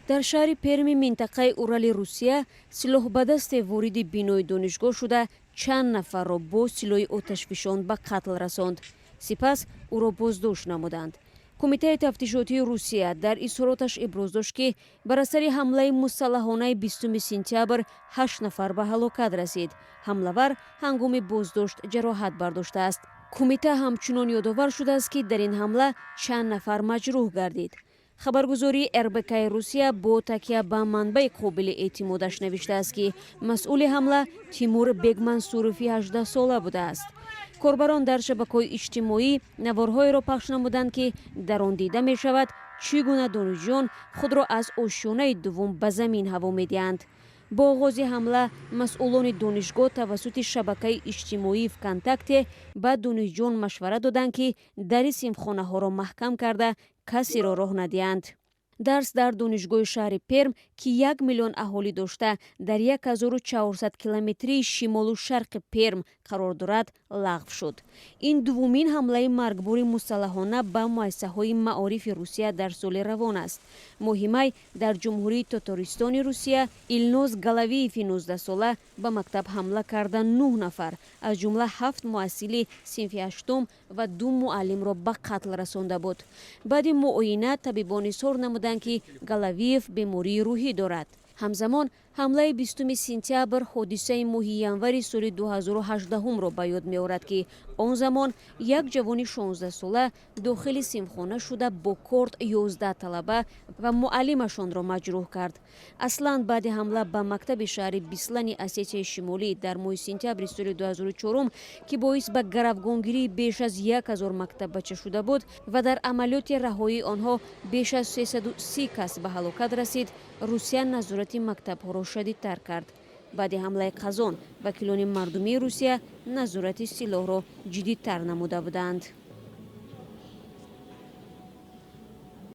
Дар шаҳри Перми, минтақаи Урали Русия, силоҳбадасте вориди бинои донишгоҳ шуда, чанд нафарро бо силоҳи оташфишон ба қатл расонд. Сипас ӯро боздошт намуданд. Кумитаи тафтишотии Русия дар изҳороташ иброз дошт, ки бар асари ҳамлаи мусаллаҳонаи 20 сентябр ҳашт нафар ба ҳалокат расид. Ҳамлавар ҳангоми боздошт ҷароҳат бардоштааст. Кумита ҳамчунон ёдовар шудааст, ки дар ин ҳамла чанд нафар маҷрӯҳ гардид. Хабаргузории РБКи Русия бо такя ба манбаи қобили эътимодаш навиштааст, ки масъули ҳамла Тимур Бегмансурови 18сола будааст. Корбарон дар шабакаҳои иҷтимоӣ наворҳоеро пахш намуданд, ки дар он дида мешавад, чӣ гуна донишҷӯён худро аз ошёнаи дуввум ба замин ҳаво медиҳанд. Бо оғози ҳамла масъулони донишгоҳ тавассути шабакаи иҷтимоии ВКонтакте ба донишҷӯён машварат доданд, ки дари синфхонаҳоро маҳкам карда, касеро роҳ надиҳанд. Дарс дар донишгоҳи шаҳри Перм, ки 1 миллион аҳолӣ дошта, дар 1400 километрии шимолу шарқи Перм қарор дорад, лағв шуд. Ин дуввумин ҳамлаи маргбори мусаллаҳона ба муассисаҳои маорифи Русия дар соли равон аст. Моҳи май дар Ҷумҳурии Тотористони Русия Илноз Галавиеви 19сола ба мактаб ҳамла карда, нӯҳ нафар, аз ҷумла ҳафт муҳассили синфи ҳаштум ва ду муаллимро ба қатл расонда буд. Баъди муоина табибон изҳор намуданд, ки Галавиев бемории рӯҳӣ дорад. Ҳамзамон ҳамлаи 20 сентябр ҳодисаи моҳи январи соли 2018-ро ба ёд меорад, ки он замон як ҷавони 16сола дохили синфхона шуда, бо корд 11 талаба ва муаллимашонро маҷрӯҳ кард. Аслан, баъди ҳамла ба мактаби шаҳри Беслани Осетияи Шимолӣ дар моҳи сентябри соли 2004, ки боис ба гаравгонгирии беш аз 1000 мактаббача шуда буд ва дар амалиёти раҳоии онҳо беш аз 330 кас ба ҳалокат расид, Русия назорати мактабҳоро шадидтар кард. Баъди ҳамлаи Қазон вакилони мардумии Русия назорати силоҳро ҷиддитар намуда буданд.